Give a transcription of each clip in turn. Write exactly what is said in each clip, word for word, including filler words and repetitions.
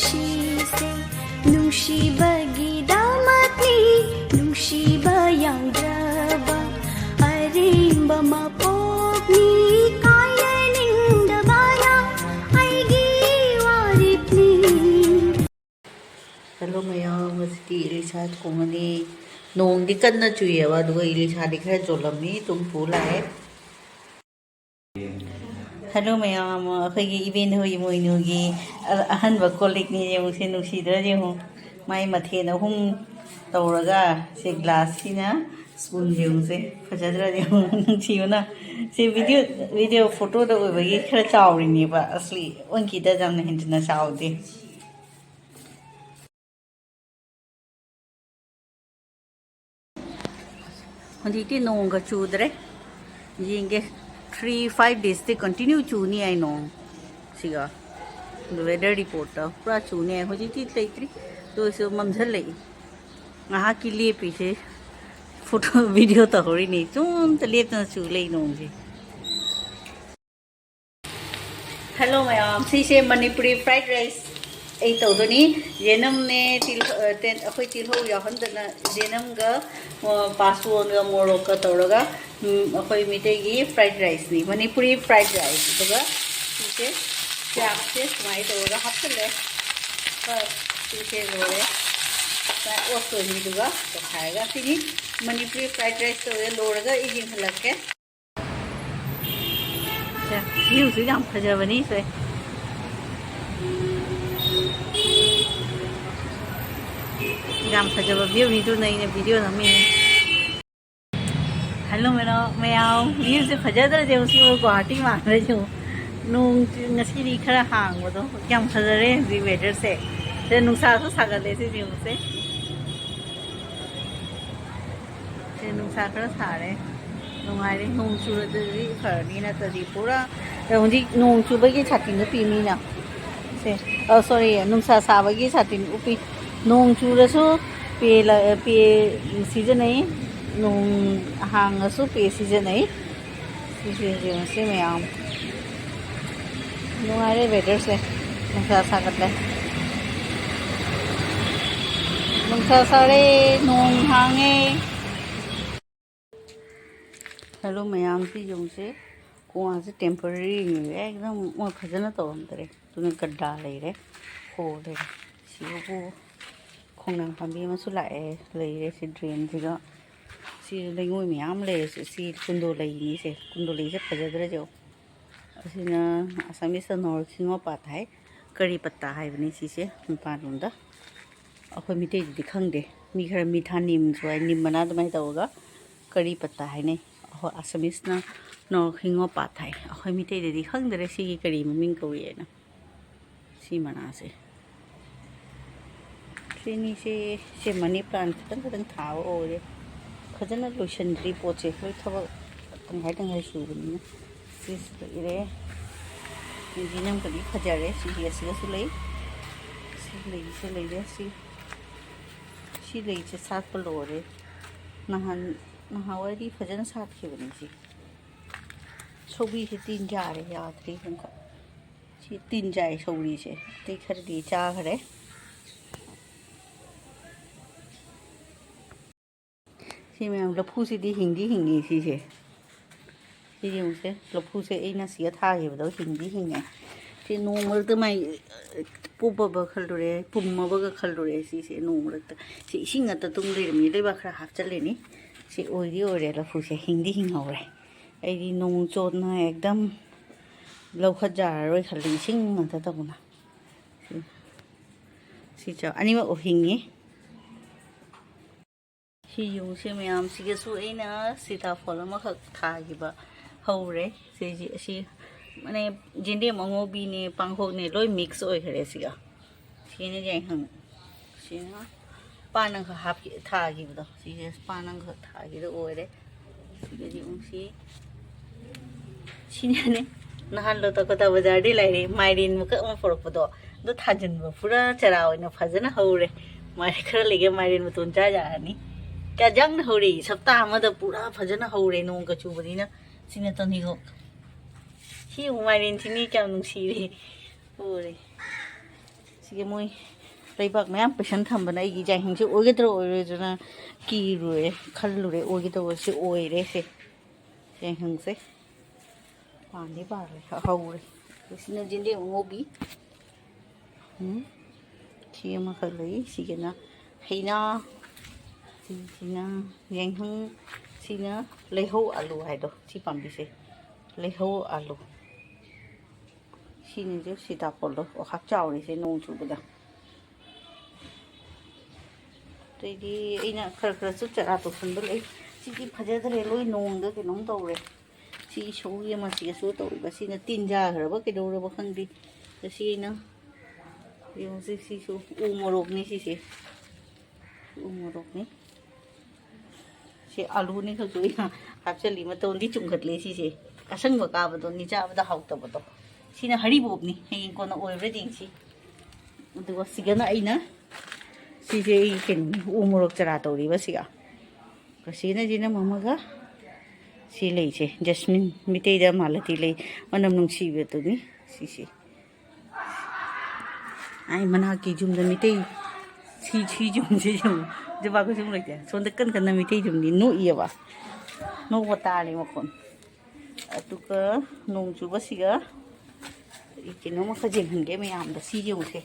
ꯁꯤꯁꯦ ꯅꯨꯡꯁꯤꯕꯒꯤꯗꯃꯛꯅꯤ, ꯅꯨꯡꯁꯤꯕ ꯌꯥꯎꯗ꯭ꯔꯕ ꯑꯔꯦꯝꯕ ꯃꯄꯣꯛꯅꯤ, ꯀꯥꯏꯅꯅꯤꯡꯗꯕꯅ ꯑꯩꯒꯤ ꯋꯥꯔꯦꯞꯅꯤ꯫ Hello ꯃꯌꯥꯝ, ꯉꯁꯤꯗꯤ ꯏꯂꯤꯁꯥ ꯊꯣꯡꯉꯅꯤ꯫ ꯅꯣꯡꯗꯤ ꯀꯟꯅ ꯆꯨꯏꯌꯦꯕ, ꯑꯗꯨꯒ ꯏꯂꯤꯁꯥꯗꯤ ꯈꯔ ꯆꯣꯠꯂꯝꯃꯤ, ꯑꯗꯨꯝ ꯄꯨ ꯂꯥꯛꯑꯦ꯫ Hello ꯃꯌꯥꯝ, ꯑꯩꯈꯣꯏꯒꯤ ꯏꯕꯦꯟ ꯍꯣꯏ ꯏꯃꯣꯏꯅꯨꯒꯤ ꯑ-, ꯑꯍꯟꯕ ꯀꯣꯜ ꯂꯤꯛꯅꯤ, ꯌꯦꯡꯉꯨꯁꯦ, ꯅꯨꯡꯁꯤꯗ꯭ꯔꯥ ꯌꯦꯡꯉꯨ꯫ ꯃꯥꯏ ꯃꯊꯦꯜ ꯑꯍꯨꯝ ꯇꯧꯔꯒ, ꯁꯤ ꯒ꯭ꯂꯥꯁꯁꯤꯅ ꯁ꯭ꯄꯨꯟ, ꯌꯦꯡꯉꯨꯁꯦ, ꯐꯖꯗ꯭ꯔꯥ ꯌꯦꯡꯉꯨ, ꯅꯨꯡꯁꯤꯕꯅ꯫ ꯁꯤ ꯚꯤꯗꯤꯑꯣ, ꯚꯤꯗꯤꯑꯣ ꯐꯣꯇꯣꯗ ꯑꯣꯏꯕꯒꯤ ꯈꯔ ꯆꯥꯎꯔꯤꯅꯦꯕ, ꯑꯁꯂꯤ ꯑꯣꯟꯈꯤꯗ ꯌꯥꯝꯅ ꯍꯦꯟꯖꯤꯟꯅ ꯆꯥꯎꯗꯦ꯫ ꯍꯧꯖꯤꯛꯇꯤ ꯅꯣꯡꯒ ꯆꯨꯗ꯭ꯔꯦ꯫ ꯌꯦꯡꯒꯦ, three five days T continue ꯆꯨꯅꯤ ꯍꯥꯏ ꯅꯣꯡ꯫ ꯁꯤꯒ weather report ꯇ ꯄꯨꯔꯥ ꯆꯨꯅꯤ ꯍꯥꯏ꯫ ꯍꯧꯖꯤꯛꯇꯤ ꯂꯩꯇ꯭ꯔꯤ, ꯑꯗꯨ ꯑꯣꯏꯔꯁꯨ ꯃꯝꯁꯤꯜꯂꯛꯏ꯫ ꯉꯥꯏꯍꯥꯛꯀꯤ ꯂꯦꯞꯄꯤꯁꯦ, ꯐꯣꯇꯣ ꯚꯤꯗꯤꯑꯣ ꯇꯧꯍꯧꯔꯤꯅꯤ꯫ ꯁꯨꯝꯇ ꯂꯦꯞꯇꯅ ꯆꯨ ꯂꯩ ꯅꯣꯡꯁꯦ꯫ Hello ꯃꯌꯥꯝ, ꯁꯤꯁꯦ ꯃꯅꯤꯄꯨꯔꯤ fried rice ꯑꯩ ꯇꯧꯗꯣꯏꯅꯤ꯫ ꯌꯦꯅꯝꯅꯦ, ꯇꯤꯜ-, ꯑ, ꯇꯦꯟ-, ꯑꯩꯈꯣꯏ ꯇꯤꯜꯍꯧ ꯌꯥꯎꯍꯟꯗꯅ ꯌꯦꯅꯝꯒ, ꯑ, ꯄꯥꯁꯣꯟꯒ ꯃꯣꯔꯣꯛꯀ ꯇꯧꯔꯒ, ꯎꯝ, ꯑꯩꯈꯣꯏ ꯃꯤꯇꯩꯒꯤ fried rice ꯅꯤ, ꯃꯅꯤꯄꯨꯔꯤ fried rice꯫ ꯑꯗꯨꯒ ꯁꯤꯁꯦ ꯆꯥꯛꯁꯦ ꯁꯨꯃꯥꯏꯅ ꯇꯧꯔꯒ ꯍꯥꯞꯆꯤꯜꯂꯦ꯫ ꯕꯁ, ꯁꯤꯁꯦ ꯂꯣꯏꯔꯦ꯫ ꯆꯥꯛ ꯑꯣꯠꯇꯣꯏꯅꯤꯗꯨꯒ ꯇꯣꯈꯥꯏꯔꯒ꯫ ꯁꯤꯅꯤ ꯃꯅꯤꯄꯨꯔꯤ fried rice ꯇꯧꯔꯦ꯫ ꯂꯣꯏꯔꯒ ꯑꯩ ꯌꯦꯡꯍꯜꯂꯛꯀꯦ꯫ ꯁꯦ, view ꯁꯨ ꯌꯥꯝ ꯐꯖꯕꯅꯤ ꯁꯦ꯫ ꯌꯥꯝ ꯐꯖꯕ view ꯅꯤ, ꯑꯗꯨꯅ ꯑꯩꯅ ꯚꯤꯗꯤꯑꯣ ꯅꯝꯃꯤꯅꯦ꯫ Hello ꯃꯌꯥꯝ, ꯃꯌꯥꯝ, view ꯁꯦ ꯐꯖꯗ꯭ꯔꯁꯦ, ꯁꯤꯕꯨ ꯒꯨꯋꯥꯍꯥꯇꯤ ꯃꯥꯟꯗ꯭ꯔꯁꯦ꯫ ꯅꯣꯡ ꯆꯨ-, ꯉꯁꯤꯗꯤ ꯈꯔ ꯍꯥꯡꯕꯗꯣ ꯌꯥꯝ ꯐꯖꯔꯦ ꯍꯧꯖꯤꯛ weather ꯁꯦ꯫ ꯁꯦ, ꯅꯨꯡꯁꯥꯁꯨ ꯁꯥꯒꯠꯂꯦ ꯁꯤ view ꯁꯦ꯫ ꯁꯦ, ꯅꯨꯡꯁꯥ ꯈꯔ ꯁꯥꯔꯦ, ꯅꯨꯡꯉꯥꯏꯔꯦ꯫ ꯅꯣꯡ ꯆꯨꯔꯗꯤ ꯐꯔꯅꯤ, ꯅꯠꯇ꯭ꯔꯗꯤ ꯄꯨꯔꯥ꯫ ꯑꯦ, ꯍꯧꯖꯤꯛ ꯅꯣꯡ ꯆꯨꯕꯒꯤ ꯁꯥꯇꯤꯟ ꯎꯞꯄꯤ ꯃꯤꯅ꯫ ꯁꯦ, ꯑ, sorry, ꯅꯨꯡꯁꯥ ꯁꯥꯕꯒꯤ ꯁꯥꯇꯤꯟ ꯎꯞꯄꯤ꯫ ꯅꯣꯡ ꯆꯨꯔꯁꯨ ꯄꯦ ꯂ-, ꯄꯦ ꯁꯤꯖꯤꯟꯅꯩ, ꯅꯣꯡ ꯍꯥꯡꯉꯁꯨ ꯄꯦ ꯁꯤꯖꯤꯟꯅꯩ꯫ ꯁꯤꯁꯦ ꯌꯦꯡꯉꯁꯤ ꯃꯌꯥꯝ, ꯅꯨꯡꯉꯥꯏꯔꯦ weather ꯁꯦ, ꯅꯨꯡꯁꯥ ꯁꯥꯒꯠꯂꯦ꯫ ꯅꯨꯡꯁꯥ ꯁꯥꯔꯦ, ꯅꯣꯡ ꯍꯥꯡꯉꯦ꯫ ꯍꯜꯂꯣ ꯃꯌꯥꯝ, ꯁꯤ ꯌꯦꯡꯉꯨꯁꯦ꯫ ꯈꯣꯡꯒꯥꯁꯦ temporary ꯅꯦꯕ, ꯑꯦꯛꯗꯝ ꯃꯣꯏ ꯐꯖꯅ ꯇꯧꯔꯝꯗꯔꯦ꯫ ꯑꯗꯨꯅ ꯒꯗ꯭ꯗꯥ ꯂꯩꯔꯦ, ꯍꯣ ꯂꯩꯔꯦ꯫ ꯁꯤꯕꯨ ꯈꯣꯡꯅꯥꯡ ꯄꯥꯝꯕꯤ ꯑꯃꯁꯨ ꯂꯥꯛꯑꯦ, ꯂꯩꯔꯦ ꯁꯤ drain ꯁꯤꯒ꯫ ꯁꯤ ꯂꯩꯉꯣꯏ ꯃꯌꯥꯝ ꯂꯩꯔꯦ꯫ ꯁꯤ, ꯁꯤ ꯀꯨꯟꯗꯣ ꯂꯩꯅꯤꯁꯦ꯫ ꯀꯨꯟꯗꯣ ꯂꯩꯁꯦ ꯐꯖꯗ꯭ꯔꯁꯦ꯫ ꯑꯁꯤꯅ Assamese ꯇ ꯅꯣꯔꯈꯤꯡꯉꯣ ꯄꯥꯠ ꯍꯥꯏ, ꯀꯔꯤ ꯄꯠꯇꯥ ꯍꯥꯏꯕꯅꯤ ꯁꯤꯁꯦ ꯃꯄꯥꯟꯂꯣꯝꯗ꯫ ꯑꯩꯈꯣꯏ ꯃꯤꯇꯩꯗꯗꯤ ꯈꯪꯗꯦ, ꯃꯤ ꯈꯔ ꯃꯤꯊꯥ ꯅꯤꯝꯁꯨ ꯍꯥꯏ, ꯅꯤꯝ ꯃꯅꯥ ꯑꯗꯨꯃꯥꯏꯅ ꯇꯧꯔꯒ ꯀꯔꯤ ꯄꯠꯇꯥ ꯍꯥꯏꯅꯩ꯫ ꯑꯩꯈꯣꯏ Assamese ꯅ ꯅꯣꯔꯈꯤꯡꯉꯣ ꯄꯥꯠ ꯍꯥꯏ꯫ ꯑꯩꯈꯣꯏ ꯃꯤꯇꯩꯗꯗꯤ ꯈꯪꯗꯔꯦ ꯁꯤꯒꯤ ꯀꯔꯤ ꯃꯃꯤꯡ ꯀꯧꯏ ꯍꯥꯏꯅ꯫ ꯁꯤ ꯃꯅꯥꯁꯦ꯫ ꯁꯤꯅꯤꯁꯦ, ꯁꯦ money plant ꯈꯤꯇꯪ ꯈꯤꯇꯪ ꯊꯥꯕ ꯑꯣꯏꯔꯦ꯫ ꯐꯖꯅ ꯂꯣꯏꯁꯤꯟꯗ꯭ꯔꯤ ꯄꯣꯠꯁꯦ꯫ ꯂꯣꯏ ꯊꯕꯛ ꯇꯪꯈꯥꯏ ꯇꯪꯈꯥꯏ ꯁꯨꯕꯅꯤꯅ꯫ ꯁꯤꯁꯨ ꯂꯩꯔꯦ꯫ ꯁꯤꯅ ꯑꯃꯨꯛꯀꯗꯤ ꯐꯖꯔꯦ꯫ ꯁꯤꯒꯤ ꯑꯁꯤꯒꯁꯨ ꯂꯩ꯫ ꯁꯤ ꯂꯩꯁꯦ ꯂꯩꯔꯦ꯫ ꯁꯤ, ꯁꯤ ꯂꯩꯁꯦ ꯁꯥꯠꯄ ꯂꯣꯏꯔꯦ꯫ ꯅꯍꯥꯟ, ꯅꯍꯥꯟꯋꯥꯏꯗꯤ ꯐꯖꯅ ꯁꯥꯠꯈꯤꯕꯅꯤ ꯁꯤ꯫ ꯁꯧꯒ꯭ꯔꯤꯁꯦ ꯇꯤꯟ ꯆꯥꯔꯦ, ꯌꯥꯗ꯭ꯔꯦ ꯑꯃꯨꯛꯀ꯫ ꯁꯤ ꯇꯤꯟ ꯆꯥꯏ ꯁꯧꯒ꯭ꯔꯤꯁꯦ꯫ ꯑꯇꯩ ꯈꯔꯗꯤ ꯆꯥꯈ꯭ꯔꯦ꯫ ꯁꯤ ꯃꯌꯥꯝ ꯂꯐꯨꯁꯤꯗꯤ ꯍꯤꯡꯗꯤ ꯍꯤꯡꯉꯤ ꯁꯤꯁꯦ꯫ ꯁꯤ ꯌꯦꯡꯉꯨꯁꯦ, ꯂꯐꯨꯁꯦ ꯑꯩꯅ ꯁꯤꯗ ꯊꯥꯈꯤꯕꯗꯣ ꯍꯤꯡꯗꯤ ꯍꯤꯡꯉꯦ꯫ ꯁꯤ ꯅꯣꯡ ꯃꯔꯛꯇ ꯃꯥꯏ ꯄꯣꯞꯄꯕ ꯈꯜꯂꯨꯔꯦ, ꯄꯨꯝꯃꯕꯒ ꯈꯜꯂꯨꯔꯦ ꯁꯤꯁꯦ ꯅꯣꯡ ꯃꯔꯛꯇ꯫ ꯁꯤ ꯏꯁꯤꯡ ꯉꯥꯛꯇ ꯇꯨꯡ ꯂꯩꯔꯝꯃꯤ, ꯂꯩꯕꯥꯛ ꯈꯔ ꯍꯥꯞꯆꯜꯂꯤꯅꯤ꯫ ꯁꯤ ꯑꯣꯏꯗꯤ ꯑꯣꯏꯔꯦ, ꯂꯐꯨꯁꯦ ꯍꯤꯡꯗꯤ ꯍꯤꯡꯍꯧꯔꯦ꯫ ꯑꯩꯗꯤ ꯅꯣꯡ ꯆꯣꯠꯅ ꯑꯦꯛꯗꯝ ꯂꯧꯈꯠ ꯌꯥꯔꯔꯣꯏ ꯈꯜꯂꯤ, ꯏꯁꯤꯡ ꯉꯥꯛꯇ ꯇꯧꯕꯅ꯫ ꯁꯤ, ꯁꯤ ꯆꯥ-, ꯑꯅꯤꯃꯛ ꯍꯤꯡꯉꯤ꯫ ꯁꯤ ꯌꯦꯡꯉꯨꯁꯦ ꯃꯌꯥꯝꯁꯤꯒꯁꯨ ꯑꯩꯅ ꯁꯤꯇꯥꯐꯣꯜ ꯑꯃꯈꯛ ꯊꯥꯈꯤꯕ ꯍꯧꯔꯦ꯫ ꯁꯤꯁꯤ, ꯑꯁꯤ ꯃꯅꯦ, ꯌꯦꯟꯗꯦꯝ ꯑꯉꯧꯕꯤꯅꯦ, ꯄꯥꯡꯈꯣꯛꯅꯦ, ꯂꯣꯏ mix ꯑꯣꯏꯈꯔꯦ ꯁꯤꯒ꯫ ꯁꯤꯅ ꯌꯥꯏꯉꯪ꯫ ꯁꯤꯅ ꯄꯥꯟ ꯑꯃꯈꯛ ꯍꯥꯞꯈꯤ-, ꯊꯥꯈꯤꯕꯗꯣ꯫ ꯁꯤꯁꯦ ꯄꯥꯟ ꯑꯃꯈꯛ ꯊꯥꯈꯤꯕꯗꯣ ꯑꯣꯏꯔꯦ꯫ ꯁꯤꯒꯗꯤ ꯑꯃꯨꯛ ꯁꯤ ꯁꯤꯅꯅꯦ, ꯅꯍꯥꯟ ꯂꯣꯇꯀꯣꯇꯥ ꯕꯖꯥꯔꯗꯩ ꯂꯩꯔꯦ, ꯃꯥꯏꯔꯦꯟ ꯃꯀꯛ ꯑꯃ ꯄꯨꯔꯛꯄꯗꯣ, ꯑꯗꯨ ꯊꯥꯖꯤꯟꯕ ꯄꯨꯔꯥ ꯆꯔꯥ ꯑꯣꯏꯅ ꯐꯖꯅ ꯍꯧꯔꯦ꯫ ꯃꯥꯏꯔꯦꯟ ꯈꯔ ꯂꯩꯒꯦ, ꯃꯥꯏꯔꯦꯟ ꯃꯇꯣꯟ ꯆꯥ ꯌꯥꯔꯅꯤ꯫ ꯀꯌꯥ ꯌꯥꯡꯅ ꯍꯧꯔꯦ, ꯁꯞꯇꯥ ꯑꯃꯗ ꯄꯨꯔꯥ ꯐꯖꯅ ꯍꯧꯔꯦ, ꯅꯣꯡꯒ ꯆꯨꯕꯅꯤꯅ꯫ ꯁꯤꯅ ꯇꯣꯅꯤꯍꯣꯛ꯫ ꯁꯤ ꯌꯦꯡꯉꯨ, ꯃꯥꯏꯔꯦꯟꯁꯤꯅꯤ ꯀꯌꯥꯝ ꯅꯨꯡꯁꯤꯔꯦ꯫ ꯍꯧꯔꯦ꯫ ꯁꯤꯒꯤ ꯃꯣꯏ ꯂꯩꯕꯥꯛ ꯃꯌꯥꯝ ꯄꯩꯁꯟ ꯊꯝꯕꯅ ꯑꯩꯒꯤ ꯌꯥꯏꯍꯪꯁꯦ ꯑꯣꯏꯒꯗ꯭ꯔꯥ ꯑꯣꯏꯔꯣꯏꯗ꯭ꯔꯥ ꯀꯤꯔꯨꯔꯦ, ꯈꯜꯂꯨꯔꯦ꯫ ꯑꯣꯏꯒꯗꯧꯕꯁꯦ ꯑꯣꯏꯔꯦ꯫ ꯁꯦ ꯌꯥꯏꯍꯪꯁꯦ ꯄꯥꯟꯗꯤ ꯄꯥꯜꯂꯦ, ꯍꯧꯔꯦ꯫ ꯁꯤꯅ ꯌꯦꯟꯗꯦꯝ ꯑꯉꯧꯕꯤ꯫ ꯎꯝ꯫ ꯁꯤ ꯑꯃꯈꯛ ꯂꯩ꯫ ꯁꯤꯒꯤꯅ ꯍꯩꯅꯥ꯫ ꯁꯤꯁꯤꯅ ꯌꯥꯏꯍꯪ꯫ ꯁꯤꯅ ꯂꯩꯍꯧ ꯑꯂꯨ ꯍꯥꯏꯗꯣ, ꯁꯤ ꯄꯥꯝꯕꯤꯁꯦ꯫ ꯂꯩꯍꯧ ꯑꯂꯨ꯫ ꯁꯤꯅꯤꯁꯨ ꯁꯤꯇꯥꯐꯣꯜꯗꯣ꯫ ꯑꯣ, ꯍꯥꯞ ꯆꯥꯎꯔꯤꯁꯦ ꯅꯣꯡ ꯆꯨꯕꯗ꯫ ꯑꯗꯩꯗꯤ ꯑꯩꯅ ꯈꯔ ꯈꯔꯁꯨ ꯆꯔꯥ ꯇꯧꯁꯟꯕ ꯂꯩ꯫ ꯁꯤꯗꯤ ꯐꯖꯗ꯭ꯔꯦ, ꯂꯣꯏ ꯅꯣꯡꯗ ꯀꯩꯅꯣꯝ ꯇꯧꯔꯦ꯫ ꯁꯤ ꯁꯧꯒ꯭ꯔꯤ ꯑꯃ ꯁꯤꯒꯁꯨ ꯇꯧꯔꯤꯕ꯫ ꯁꯤꯅ ꯇꯤꯟ ꯆꯥꯈ꯭ꯔꯕ ꯀꯩꯗꯧꯔꯕ ꯈꯪꯗꯦ꯫ ꯑꯁꯤ ꯑꯩꯅ ꯌꯦꯡꯉꯨꯁꯦ, ꯁꯤꯁꯨ ꯎ ꯃꯣꯔꯣꯛꯅꯤ ꯁꯤꯁꯦ꯫ ꯎ ꯃꯣꯔꯣꯛꯅꯤ꯫ ꯁꯤ ꯑꯂꯨꯅꯤ ꯈꯛꯇ ꯑꯩꯅ ꯍꯥꯞꯆꯜꯂꯤ꯫ ꯃꯇꯣꯟꯗꯤ ꯆꯨꯝꯈꯠꯂꯦ ꯁꯤꯁꯦ꯫ ꯑꯁꯪꯕ ꯀꯥꯕꯗꯣ ꯅꯤ ꯆꯥꯕꯗ ꯍꯥꯎꯇꯕꯗꯣ꯫ ꯁꯤꯅ ꯍꯔꯤꯕꯣꯞꯅꯤ꯫ ꯍꯌꯦꯡ ꯀꯣꯟꯅ ꯑꯣꯏꯕ꯭ꯔꯥ ꯌꯦꯡꯁꯤ꯫ ꯑꯗꯨꯒ ꯁꯤꯒꯅ ꯑꯩꯅ, ꯁꯤꯁꯦ ꯑꯩ ꯀꯩꯅꯣ, ꯎ ꯃꯣꯔꯣꯛ ꯆꯔꯥ ꯇꯧꯔꯤꯕ ꯁꯤꯒ꯫ ꯀꯁꯤꯅ ꯁꯤꯅ ꯃꯝꯃꯒ ꯁꯤ ꯂꯩꯁꯦ, ꯖꯁꯃꯤꯟ ꯃꯤꯇꯩꯗ ꯃꯥꯂꯇꯤ ꯂꯩ, ꯃꯅꯝ ꯅꯨꯡꯁꯤꯕꯗꯨꯅꯤ ꯁꯤꯁꯦ꯫ ꯑꯩ ꯃꯅꯥꯛꯀꯤ ꯌꯨꯝꯗ ꯃꯤꯇꯩ ꯁꯤ, ꯁꯤ ꯌꯨꯝꯁꯦ ꯌꯦꯡꯉꯨ, ꯖꯨꯕꯥ ꯀꯨꯁꯨꯝ ꯂꯩꯇꯦ꯫ ꯁꯣꯝꯗ ꯀꯟ ꯀꯟꯅ ꯃꯤꯇꯩ ꯌꯨꯝꯗꯤ ꯅꯣꯛꯏꯌꯦꯕ, ꯅꯣꯛꯄ ꯇꯥꯔꯦ ꯃꯈꯣꯟ꯫ ꯑꯗꯨꯒ ꯅꯣꯡ ꯆꯨꯕꯁꯤꯒ ꯑꯩ ꯀꯩꯅꯣꯝꯃ ꯈꯔ ꯌꯦꯡꯍꯟꯒꯦ ꯃꯌꯥꯝꯗ꯫ ꯁꯤ ꯌꯦꯡꯉꯨꯁꯦ,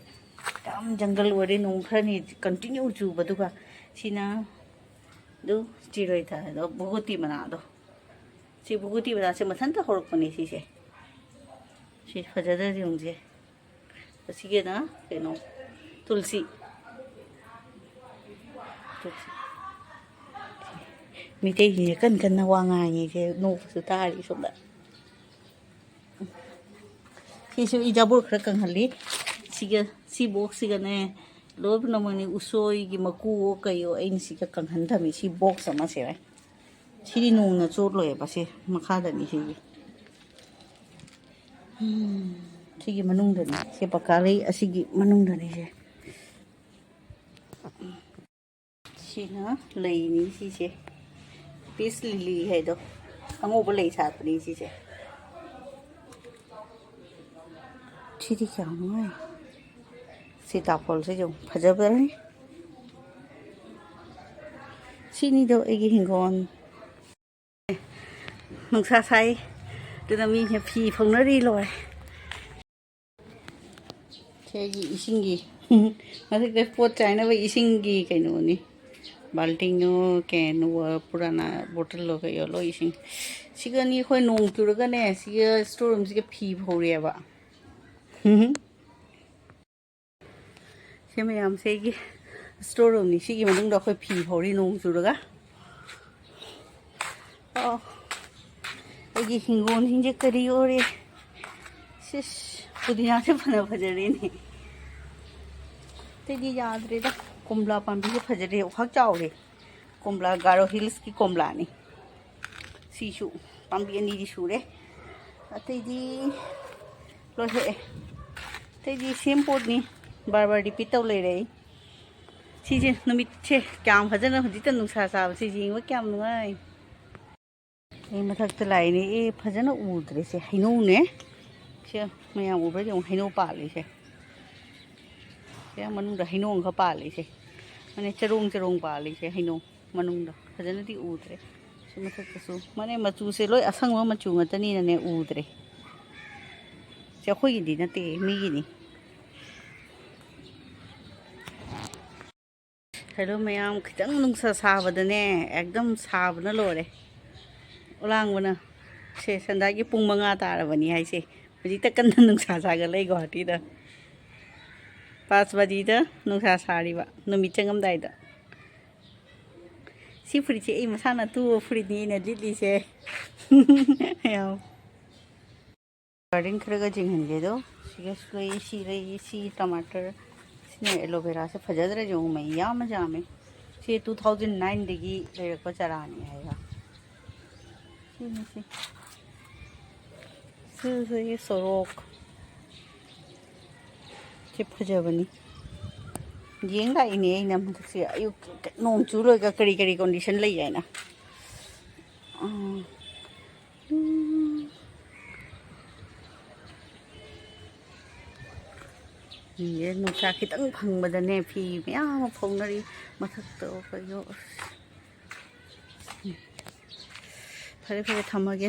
ꯌꯥꯝ ꯖꯪꯒꯜ ꯑꯣꯏꯔꯦ꯫ ꯅꯣꯡ ꯈꯔꯅꯤ ꯀꯟꯇꯤꯅ꯭ꯌꯨ ꯆꯨꯕꯗꯨꯒ꯫ ꯁꯤꯅ ꯑꯗꯨ ꯆꯤꯔꯣꯏ ꯊꯥꯏ ꯑꯗꯣ, ꯚꯨꯒꯨꯇꯤ ꯃꯅꯥꯗꯣ꯫ ꯁꯤ ꯚꯨꯒꯨꯇꯤ ꯃꯅꯥꯁꯦ ꯃꯊꯟꯇ ꯍꯧꯔꯛꯄꯅꯦ ꯁꯤꯁꯦ꯫ ꯁꯤ ꯐꯖꯗ꯭ꯔꯗꯤ ꯌꯦꯡꯉꯨꯁꯦ꯫ ꯑꯁꯤꯒꯤꯅ ꯀꯩꯅꯣ, ꯇꯨꯜꯁꯤ꯫ ꯇꯨꯜꯁꯤ꯫ ꯃꯤꯇꯩꯁꯤꯡꯁꯦ ꯀꯟ ꯀꯟꯅ ꯋꯥ ꯉꯥꯡꯉꯤꯁꯦ ꯅꯣꯛꯄꯁꯨ ꯇꯥꯔꯤ ꯁꯣꯝꯗ꯫ ꯁꯤꯁꯨ ꯏꯖꯥꯕꯣꯔ ꯈꯔ ꯀꯪꯍꯜꯂꯤ꯫ ꯁꯤꯒ, ꯁꯤ ꯕꯣꯛꯁꯁꯤꯒꯅꯦ, ꯂꯣꯏ ꯄꯨꯝꯅꯃꯛꯅꯤ, ꯎꯁꯣꯏꯒꯤ ꯃꯀꯨꯋꯣ ꯀꯩꯋꯣ, ꯑꯩꯅ ꯁꯤꯒ ꯀꯪꯍꯟ ꯊꯝꯃꯤ꯫ ꯁꯤ ꯕꯣꯛꯁ ꯑꯃꯁꯦ ꯁꯤꯗꯤ ꯅꯣꯡꯅ ꯆꯣꯠꯂꯣꯏꯕ, ꯁꯤ ꯃꯈꯥꯗꯅꯤ ꯁꯤꯒꯤ꯫ ꯎꯝ, ꯁꯤꯒꯤ ꯃꯅꯨꯡꯗꯅꯤ꯫ ꯁꯤ ꯄꯀꯥ ꯂꯩ ꯑꯁꯤꯒꯤ ꯃꯅꯨꯡꯗꯅꯤ ꯁꯦ꯫ ꯁꯤꯅ ꯂꯩꯅꯤ ꯁꯤꯁꯦ꯫ ꯄꯤꯁ ꯂꯤꯂꯤ ꯍꯥꯏꯗꯣ꯫ ꯑꯉꯧꯕ ꯂꯩ ꯁꯥꯠꯄꯅꯤ ꯁꯤꯁꯦ꯫ ꯁꯤꯗꯤ ꯀꯌꯥꯝ ꯅꯨꯡꯉꯥꯏ꯫ ꯁꯤꯇꯥꯐꯣꯜꯁꯤꯁꯨ ꯐꯖꯕꯅꯤ꯫ ꯁꯤꯅꯤꯗꯣ ꯑꯩꯒꯤ ꯍꯤꯡꯒꯣꯜ꯫ ꯅꯨꯡꯁꯥ ꯁꯥꯏ, ꯑꯗꯨꯅ ꯃꯤꯁꯦ ꯐꯤ ꯐꯧꯅꯔꯤ ꯂꯣꯏꯔꯦ꯫ ꯁꯤ ꯑꯩꯒꯤ ꯏꯁꯤꯡꯒꯤ ꯃꯊꯛꯇ ꯄꯣꯠ ꯆꯥꯏꯅꯕ ꯏꯁꯤꯡꯒꯤ ꯀꯩꯅꯣꯅꯤ꯫ ꯕꯥꯜꯇꯤꯡꯅꯣ, ꯀꯦꯟꯋꯣ, ꯄꯨꯔꯥꯅ ꯕꯣꯇꯜꯂꯣ ꯀꯩꯌꯣ ꯂꯣꯏ ꯏꯁꯤꯡ꯫ ꯁꯤꯒꯅꯤ ꯑꯩꯈꯣꯏ ꯅꯣꯡ ꯆꯨꯔꯒꯅꯦ, ꯁꯤꯒ ꯁ꯭ꯇꯣꯔ ꯔꯨꯝꯁꯤꯒ ꯐꯤ ꯐꯧꯔꯤꯑꯕ꯫ ꯁꯤ ꯃꯌꯥꯝꯁꯦ ꯑꯩꯒꯤ ꯁ꯭ꯇꯣꯔ ꯔꯨꯝꯅꯤ꯫ ꯁꯤꯒꯤ ꯃꯅꯨꯡꯗ ꯑꯩꯈꯣꯏ ꯐꯤ ꯐꯧꯔꯤ ꯅꯣꯡ ꯆꯨꯔꯒ꯫ ꯑꯣ, ꯑꯩꯒꯤ ꯍꯤꯡꯒꯣꯜꯁꯤꯡꯁꯦ ꯀꯔꯤ ꯑꯣꯏꯔꯦ? ꯁꯤꯁ, ꯄꯨꯗꯤꯅꯥꯁꯦ ꯐꯅ ꯐꯖꯔꯦꯅꯦ꯫ ꯑꯇꯩꯗꯤ ꯌꯥꯗ꯭ꯔꯦꯗ꯫ ꯀꯣꯝꯂꯥ ꯄꯥꯝꯕꯤꯁꯦ ꯐꯖꯔꯦ, ꯈ꯭ꯋꯥꯛ ꯆꯥꯎꯔꯦ꯫ ꯀꯣꯝꯂꯥ, ꯒꯥꯔꯣ ꯍꯤꯜꯁꯀꯤ ꯀꯣꯝꯂꯥꯅꯤ꯫ ꯁꯤꯁꯨ ꯄꯥꯝꯕꯤ ꯑꯅꯤꯗꯤ ꯁꯨꯔꯦ꯫ ꯑꯇꯩꯗꯤ ꯂꯣꯏ ꯍꯦꯛꯑꯦ꯫ ꯑꯇꯩꯗꯤ ꯁꯦꯝ ꯄꯣꯠꯅꯤ, ꯕꯥꯔ ꯕꯥꯔ ꯔꯤꯄꯤꯠ ꯇꯧ ꯂꯩꯔꯦ ꯑꯩ꯫ ꯁꯤꯁꯦ ꯅꯨꯃꯤꯠꯁꯦ ꯀꯌꯥꯝ ꯐꯖꯅ, ꯍꯧꯖꯤꯛꯇ ꯅꯨꯡꯁꯥ ꯁꯥꯕꯁꯦ ꯌꯦꯡꯕ ꯀꯌꯥꯝ ꯅꯨꯡꯉꯥꯏ꯫ ꯑꯩ ꯃꯊꯛꯇ ꯂꯥꯛꯏꯅꯦ꯫ ꯑꯦ, ꯐꯖꯅ ꯎꯗ꯭ꯔꯦ꯫ ꯁꯦ ꯍꯩꯅꯧꯅꯦ꯫ ꯁꯦ ꯃꯌꯥꯝ ꯎꯕ꯭ꯔꯥ ꯌꯦꯡꯉꯨ, ꯍꯩꯅꯧ ꯄꯥꯜꯂꯤꯁꯦ꯫ ꯁꯦ ꯃꯅꯨꯡꯗ ꯍꯩꯅꯧ ꯑꯃꯈꯛ ꯄꯥꯜꯂꯤꯁꯦ꯫ ꯃꯥꯅꯦ, ꯆꯔꯣꯡ ꯆꯔꯣꯡ ꯄꯥꯜꯂꯤꯁꯦ ꯍꯩꯅꯧ ꯃꯅꯨꯡꯗ꯫ ꯐꯖꯅꯗꯤ ꯎꯗ꯭ꯔꯦ꯫ ꯁꯤ ꯃꯊꯛꯇꯁꯨ꯫ ꯃꯥꯅꯦ, ꯃꯆꯨꯁꯦ ꯂꯣꯏ ꯑꯁꯪꯕ ꯃꯆꯨ ꯉꯥꯛꯇꯅꯤꯅꯅꯦ ꯎꯗ꯭ꯔꯦ꯫ ꯁꯤ ꯑꯩꯈꯣꯏꯒꯤꯗꯤ ꯅꯠꯇꯦ, ꯃꯤꯒꯤꯅꯤ꯫ ꯍꯦꯜꯂꯣ ꯃꯌꯥꯝ, ꯈꯤꯇꯪ ꯅꯨꯡꯁꯥ ꯁꯥꯕꯗꯅꯦ ꯑꯦꯛꯗꯝ ꯁꯥꯕꯅ ꯂꯣꯏꯔꯦ꯫ ꯑꯣꯂꯥꯡꯕꯅ꯫ ꯁꯦ ꯁꯟꯗꯥꯒꯤ ꯄꯨꯡ ꯃꯉꯥ ꯇꯥꯔꯕꯅꯤ ꯍꯥꯏꯁꯦ꯫ ꯍꯧꯖꯤꯛꯇ ꯀꯟꯅ ꯅꯨꯡꯁꯥ ꯁꯥꯒꯠꯂꯛꯏ ꯒꯨꯍꯥꯇꯤꯗ꯫ ꯄꯥꯁ ꯕꯥꯖꯤꯗ ꯅꯨꯡꯁꯥ ꯁꯥꯔꯤꯕ ꯅꯨꯃꯤꯠ ꯆꯪꯉꯝꯗꯥꯏꯗ꯫ ꯁꯤ ꯐꯨꯔꯤꯠꯁꯦ ꯑꯩ ꯃꯁꯥꯅ ꯇꯨꯕ ꯐꯨꯔꯤꯠꯅꯤ ꯑꯩꯅ ꯂꯤꯠꯂꯤꯁꯦ꯫ ꯌꯥꯝ꯫ ꯒꯥꯔꯗꯦꯟ ꯈꯔꯒ ꯌꯦꯡꯍꯟꯒꯦ ꯑꯗꯣ꯫ ꯁꯤꯒꯁꯨ ꯂꯩ, ꯁꯤ ꯂꯩ, ꯁꯤ ꯇꯃꯥꯇꯔ꯫ ꯁꯤꯅ ꯑꯦꯂꯣꯚꯦꯔꯥꯁꯦ ꯐꯖꯗ꯭ꯔꯥ ꯌꯦꯡꯉꯨ, ꯃꯌꯥꯝ ꯑꯃ ꯌꯥꯝꯃꯦ꯫ ꯁꯤ two thousand nineꯗꯒꯤ ꯂꯩꯔꯛꯄ ꯆꯥꯔꯥꯅꯤ ꯍꯥꯏꯕ꯫ ꯁꯤꯅꯤ ꯁꯤ꯫ ꯁꯤꯁꯦ ꯁꯣꯔꯣꯛ꯫ ꯁꯤ ꯐꯖꯕꯅꯤ꯫ ꯌꯦꯡ ꯂꯥꯛꯏꯅꯦ ꯑꯩꯅ ꯍꯟꯗꯛꯁꯦ꯫ ꯑꯌꯨꯛ ꯅꯣꯡ ꯆꯨ ꯂꯣꯏꯒ ꯀꯔꯤ ꯀꯔꯤ ꯀꯣꯟꯗꯤꯁꯟ ꯂꯩ ꯍꯥꯏꯅ꯫ ꯎꯝ꯫ ꯎꯝ꯫ ꯐꯤꯁꯦ ꯅꯨꯡꯁꯥ ꯈꯤꯇꯪ ꯐꯪꯕꯗꯅꯦ ꯐꯤ ꯃꯌꯥꯝ ꯑꯃ ꯐꯧꯅꯔꯤ꯫ ꯃꯊꯛꯇ ꯀꯩꯅꯣ꯫ ꯐꯔꯦ, ꯐꯔꯦ, ꯊꯝꯃꯒꯦ꯫